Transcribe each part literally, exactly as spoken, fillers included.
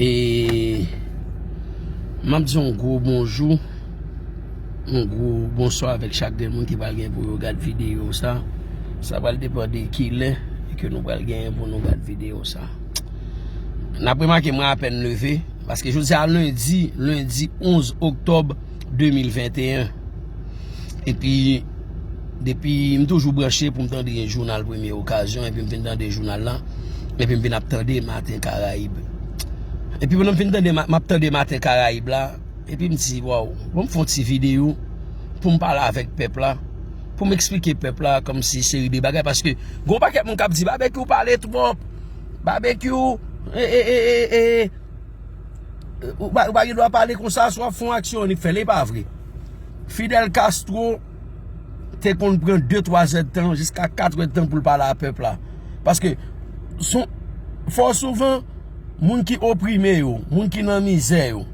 E m ap di yon gwo bonjou, yon gwo bonswa avèk chak grenn moun ki pral gen pou yo gad videyo sa. Sa pral depann de kilè ke nou pral gen pou nou gad videyo sa. N ap remake mwen apèn leve, paske jodi a lendi, lendi onz oktòb de mil venteyen. Epi, depi m toujou branche pou m tande jounal Premye Okazyon, epi m vin tande jounal la, epi m vin ap tande Maten Karayib. Epi pandan m fin tande, ma- m ap tande Maten Karayib la, epi m di, waw, bon, m fè yon ti videyo pou m pale avèk pèp la, pou m eksplike pèp la kòmsi seri de bagay, paske gon pakèt moun k ap di, Babekyou pale twòp, Babekyou, e, e, e, e, e, ou pa, ou pa gen dwa pale konsa, si w ap fè yon aksyon, annik fè l, e pa vre. Fidel Castro te konn pran de, twa zèdtan, jiska kat èdtan pou l pale a pèp la. Paske, son, fò souvan, moun ki oprime yo, moun ki nan mizè yo,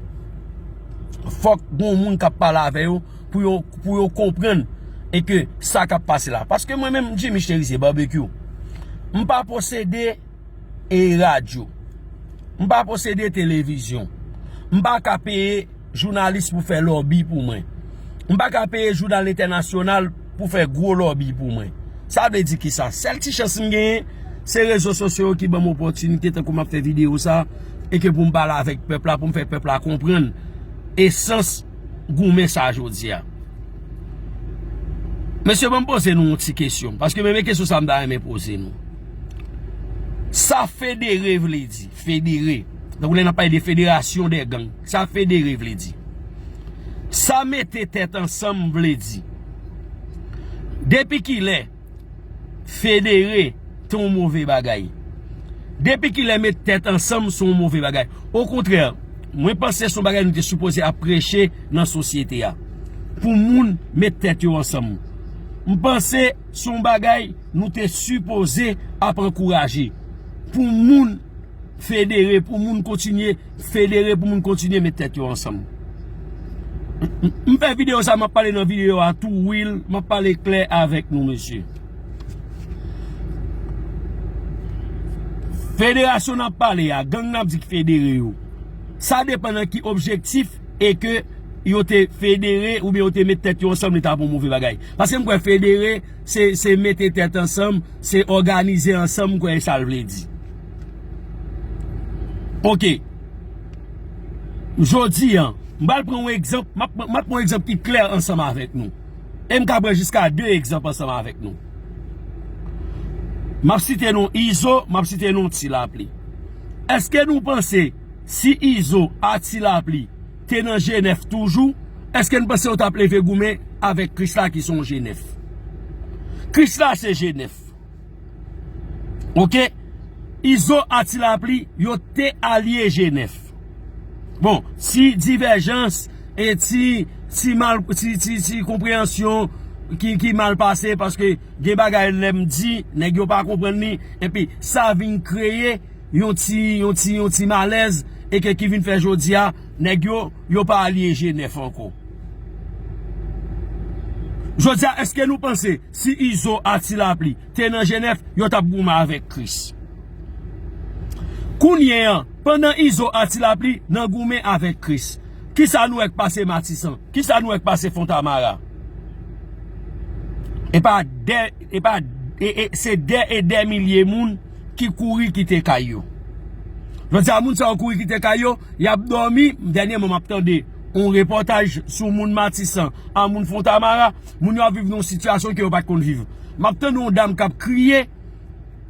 fòk gon moun k ap pale avè yo pou yo, pou yo konprann e ke sa k ap pase la. Paske mwen menm, Jimmy Cherizier Barbecue, m pa posede e radyo. M pa posede televizyon. M pa ka peye jounalis pou fè lòbi pou mwen. M pa ka peye jounal entènasyonal pou fè gwo lòbi pou mwen. Sa vle di kisa? Sèl ti chans m genyen, se rezo sosyo yo ki ban m opòtinite, tankou m ap fè videyo sa, e ke pou m pale avèk pèp la, pou m fè pèp la konprann esans goumen sa jodi a. Mesye, ban m poze nou yon ti kesyon, paske menm e kesyon sa m ta renmen poze nou. Sa federe vle di, federe. Tankou lè n ap pale de federasyon dè gang, sa federe vle di. Sa mete tèt ansanm vle di. Depi kilè federe te yon move bagay? Depi kilè met tèt ansanm se yon move bagay? Okontrè, mwen panse se yon bagay nou te sipoze ap preche nan sosyete a. Pou moun met tèt yo ansanm. M panse se yon bagay nou te sipoze ap ankouraje. Pou moun federe, pou moun kontinye federe, pou moun kontinye met tèt yo ansanm. M, m, m fè videyo sa, m ap pale nan videyo a tou, wi, m ap pale klè avèk nou, mesye. Federasyon n ap pale a, gang n ap di k federe yo. Sa depann nan ki objektif e ke yo te federe oubyen yo te met tèt yo ansanm, li ta pou move bagay. Paske m kwè federe, se, se mete tèt ansanm, se òganize ansanm, m kwè e sa l vle di. Oke. Jodi a, m pral pran yon egzanp, m ap, m ap pran yon egzanp ki klè ansanm avèk nou. E m ka pran jiska de egzanp ansanm avèk nou. M ap site non Izo, m ap site non Ti Lapli. Èske nou panse si Izo a Ti Lapli te nan G nèf toujou, èske n panse yo t ap leve goumen avèk Krisla ki se yon G nèf? Krisla se G nèf. Oke? Izo a Ti Lapli, yo te alye G nèf. Bon, ti divèjans e ti, ti mal, ti, ti, ti konpreyansyon ki, ki mal pase, paske gen bagay lè m di, nèg yo pa konprann li, epi sa vin kreye yon ti, yon ti, yon ti malèz, e ke ki vin fè jodi a, nèg yo, yo pa alye G nèf ankò. Jodi a, èske nou panse si Izo a Ti Lapli te nan G nèf, yo t ap goumen avèk Kris? Kounye a, pandan Izo a Ti Lapli nan goumen avèk Kris, kisa nou wè k pase Matisan? Kisa nou wè k pase Fontamara? E pa dè, e pa, e, e, se dè e dè milye moun ki kouri kite kay yo. Jodi a, moun sa yo kouri kite kay yo, y ap dòmi. Dènyèman, m ap tande yon repòtaj sou moun Matisan a moun Fontamara. Moun yo ap viv nan yon sitiyasyon ke yo pa t konn viv. M ap tande yon dam k ap kriye.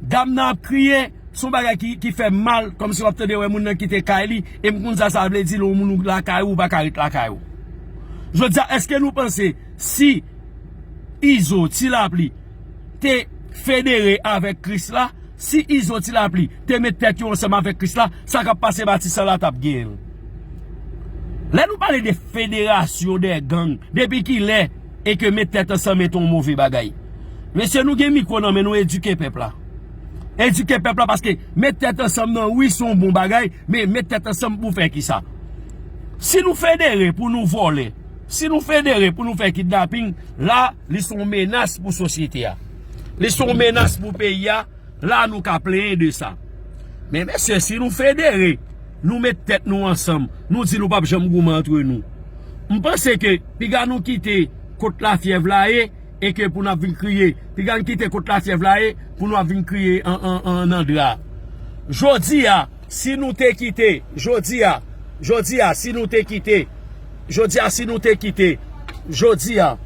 Dam nan ap kriye, se yon bagay ki, ki fè m mal, kòmsi w ap tande wè moun nan kite kay li, e m konn sa sa vle di lè yon moun ou lakay ou, ou pa ka ret lakay ou. Jodi a, èske nou panse si Izo, Ti Lapli, te federe avèk Kris la, si Izo, Ti Lapli, te met tèt yo ansanm avèk Kris la, sa k ap pase Matisan la t ap genyen l? Lè nou pale de federasyon dè gang, depi kilè e ke met tèt ansanm e te yon move bagay? Mesye, nou gen mikwo nan men nou, edike pèp la. Edike pèp la, paske met tèt ansanm nan, wi, se yon bon bagay, men met tèt ansanm pou fè kisa? Si nou federe pou nou vòlè, si nou federe pou nou fè kidnaping, la, li se yon menas pou sosyete a. Li se yon menas pou peyi a, la nou ka plenyen de sa. Men mesye, si nou federe Nou met tèt nou ansanm. Nou di nou p ap janm goumen antre nou. M panse ke piga nou kite kot lafyèv la ye, e ke pou n ap vin kriye. Piga n kite kot lafyèv la ye, pou nou ap vin kriye an, an, an, nan dra. Jodi a, si nou te kite, jodi a, jodi a, si nou te kite, jodi a, si nou te kite, jodi a,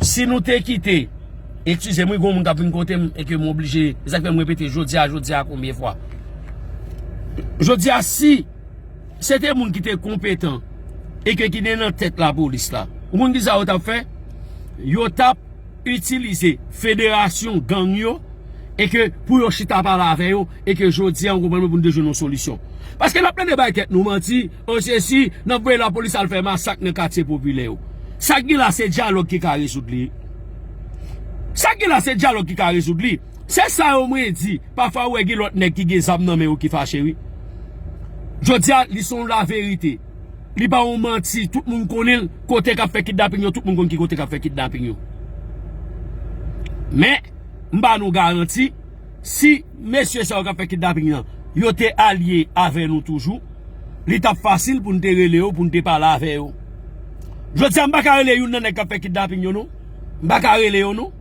si nou te kite, eskize m, wi, gon moun k ap vin kote m, e ke m oblije, e sa k fè m repete, jodi a, jodi a, konbyen fwa? Jodi a, si se te moun ki te konpetan e ke ki te nan tèt lapolis la, ou konn ki sa yo t ap fè? Yo t ap itilize federasyon gang yo e ke pou yo chita pale avè yo e ke jodi a, ou konprann mwen, pou n te jwenn yon solisyon. Paske n ap plede bay tèt nou manti, o sesi, n ap voye lapolis al fè masak nan katye popilè yo. Sa k gen la se dyalòg ki ka rezoud li. Sa k gen la se dyalòg ki ka rezoud li. Se sa yo mwen di. Pafwa ou wè gen lòt nèg ki gen zam nan men yo ki fache wi. Jodi a, li se yon laverite. Li pa yon manti. Tout moun konnen l, kote k ap fè kidnaping yo, tout moun konn ki kote k ap fè kidnaping yo. Men, m ba nou garanti, si mesye sa yo k ap fè kidnaping nan, yo te alye avè nou toujou, li t ap fasil pou n te rele yo, pou n te pale avè yo. Jodi a, m pa ka rele youn nan nèg k ap fè kidnaping yo, non. M pa ka rele yo, non.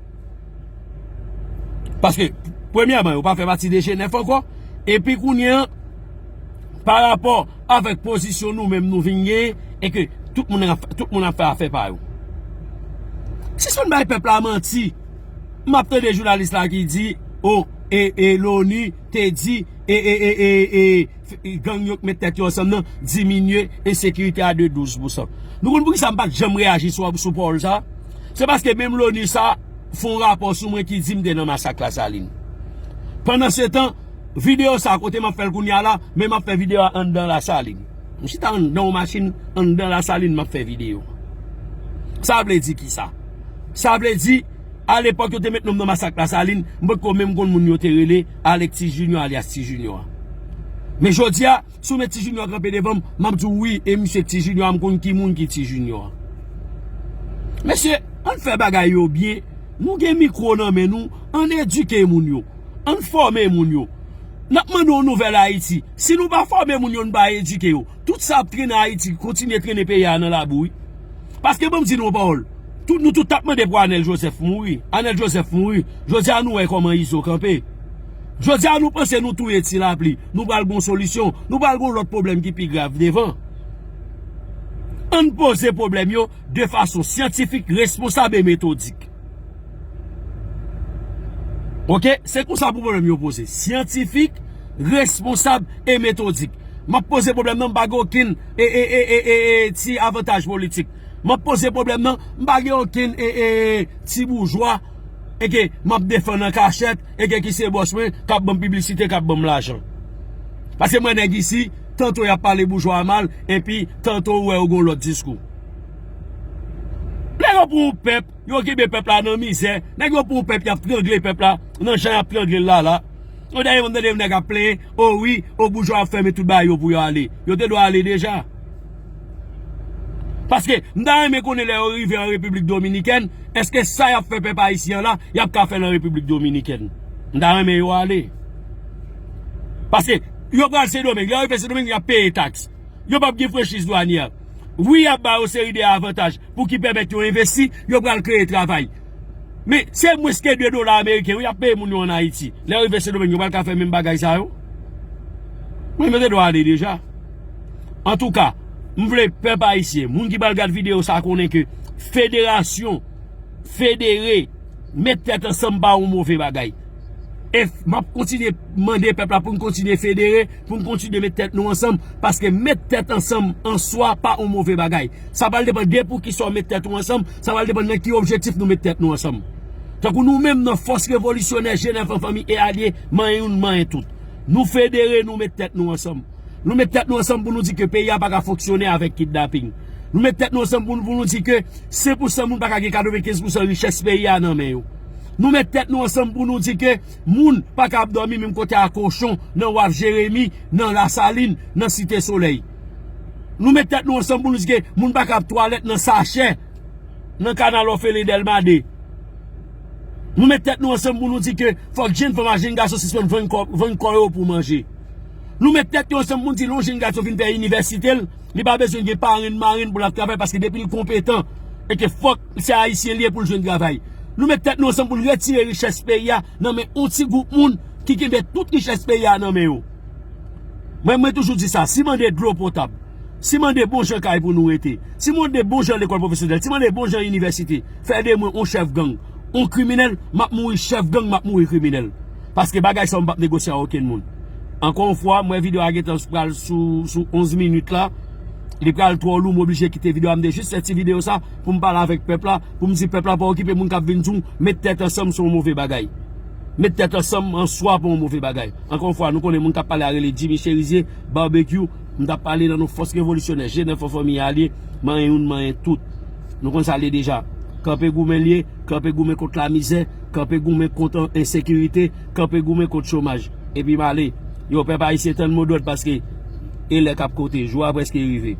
Paske, premyèman, yo pa fè pati de G nèf ankò. Epi kounye a, pa rapò avèk pozisyon nou menm nou vin genyen, e ke tout moun ap, tout moun ap fè afè pa yo. Sispann bay pèp la manti. M ap tande jounalis la ki di, o, e, e, Loni te di, e, e, e, e, e, gang yo k met tèt yo ansanm nan diminye ensekirite a de douz pousan. Nou konn poukisa m pa t janm reyaji sou, sou pawòl sa? Se paske menm Loni sa fè yon rapò sou mwen ki di m te nan masak Lasalin. Pandansetan, videyo sa kote m ap fè l kounye a la, men m ap fè videyo a anndan Lasalin. M chita anndan yon machin, anndan Lasalin, m ap fè videyo. Sa vle di kisa? Sa vle di, alepòk yo te met non m nan masak Lasalin, m potko menm konn moun yo te rele Alex Ti Junior alyas Ti Junior a. Men jodi a, si w met Ti Junior kanpe devan m, m ap di w wi, e misye Ti Junior a, m konn ki moun ki Ti Junior a. Mesye, ann fè bagay yo byen. Nou gen mikwo nan men nou, ann edike moun yo. Ann fòme moun yo. N ap mande yon nouvèl Ayiti. Si nou pa fòme moun yo, nou pa edike yo, tout sa ap trennen Ayiti, kontinye trennen peyi a nan labou, wi. Paske ban m di nou yon pawòl. Tout, nou tout t ap mande pou Anèl Joseph mouri. Anèl Joseph mouri. Jodi a nou wè kòman Izo kanpe. Jodi a nou panse nou touye Ti Lapli. Nou pral gon solisyon. Nou pral gon lòt pwoblèm ki pi grav devan. Ann poze pwoblèm yo de fason syantifik, responsab e metodik. Oke? Se konsa pou pwoblèm yo poze. Syantifik, responsab e metodik. M ap poze pwoblèm nan, m pa gen okenn e, e, e, e, e, e, ti avantaj politik. M ap poze pwoblèm nan, m pa gen okenn e, e, e, ti boujwa e ke m ap defann an kachèt e ke ki se bòs mwen, k ap ban m piblisite, k ap ban m lajan. Paske m wè nèg isi, tanto y ap pale boujwa a mal, epi tanto ou wè yo gen yon lòt diskou. Nèg yo pou yon pèp, yo kenbe pèp la nan mizè. Nèg yo pou yon pèp, y ap trangle pèp la nan jan y ap trangle l la la. Yon dènye m tande yon nèg ap plenyen, o wi, o boujwa ap fèmen tout bagay yo pou yo ale. Yo te dwe ale deja. Paske m ta renmen konnen lè yo rive an Repiblik Dominikèn, èske sa y ap fè pèp ayisyen an la, y ap ka fè l an Repiblik Dominikèn? M ta renmen yo ale. Paske yo pral Sendomeng, lè yo rive Sendomeng, y ap peye taks. Yo p ap gen franchiz dwanyè. Wi, y ap ba yo seri de avantaj pou ki pèmèt yo envesti, yo pral kreye travay. Men, se mwens ke de dola ameriken, wi, y ap peye moun yo ann Ayiti. Lè yo rive Sendomeng, yo pral ka fè menm bagay sa yo? Mwen, yo te dwe ale deja. Antouka, m vle pèp ayisyen, moun ki pral gad videyo sa konnen ke federasyon, federe, met tèt ansanm pa yon move bagay. E m ap kontinye mande pèp la pou n kontinye federe, pou n kontinye met tèt nou ansanm, paske met tèt ansanm an swa pa yon move bagay. Sa pral depann de poukisa w met tèt ou ansanm, sa pral depann nan ki objektif nou met tèt nou ansanm. Tankou nou menm nan Fòs Revolisyonè G nèf an fanmi e alye, manyen youn, manyen tout. Nou federe, nou met tèt nou ansanm. Nou met tèt nou ansanm pou nou di ke peyi a pa ka fonksyone avèk kidnaping. Nou met tèt nou ansanm pou, pou nou di ke sen pou san moun pa ka gen katrevenkenz pou san richès peyi a nan men yo. Nou met tèt nou ansanm pou nou di ke moun pa ka ap dòmi menm kote a kochon nan Waf Jeremi, nan Lasalin, nan Site Solèy. Nou met tèt nou ansanm pou nou di ke moun pa ka ap twalèt nan sachè nan kanal òfelen Dèlma de. Nou met tèt nou ansanm pou nou di ke fòk jèn fanm ak jèn gason sispann vann kò, vann kò yo pou manje. Nou met tèt nou ansanm pou n di lè yon jenn gason fin fè inivèsite l, li pa bezwen gen parenn marenn pou l ap travay paske depi l konpetan, e ke fòk se Ayisyen li ye pou l jwenn travay. Nou met tèt nou ansanm pou n retire richès peyi a nan men yon ti gwoup moun ki kenbe tout richès peyi a nan men yo. Mwen, mwen toujou di sa, si mande dlo potab, si mande bon jan kay pou nou rete, si mande bon jan lekòl pwofesyonèl, si mande bon jan inivèsite, fè de mwen yon chèf gang, yon kriminèl, m ap mouri chèf gang, m ap mouri kriminèl. Paske bagay sa yo m p ap negosye ak okenn moun. Ankò yon fwa, m wè videyo a gentan pral sou, sou onz minit la. Li pral twò lou, m oblije kite videyo a. M te jis fè ti videyo sa pou m pale avèk pèp la, pou m di pèp la pa okipe moun k ap vin di w, met tèt ansanm se yon move bagay. Met tèt ansanm an swa pa yon move bagay. Ankò yon fwa, nou konnen moun k ap pale a rele Jimmy Cherizier, Barbecue, m t ap pale nan non fòs revolisyonè, G nèf an fanmi alye, manyen youn, manyen tout. Nou konn sa l ye deja. Kanpe goumen l ye, kanpe goumen kont lamizè, kanpe goumen kont ensekirite, kanpe goumen kont chomaj. Epi m ale. Yo, pèp ayisyen, tann modòd paske e lè k ap konte, jou a prèske rive.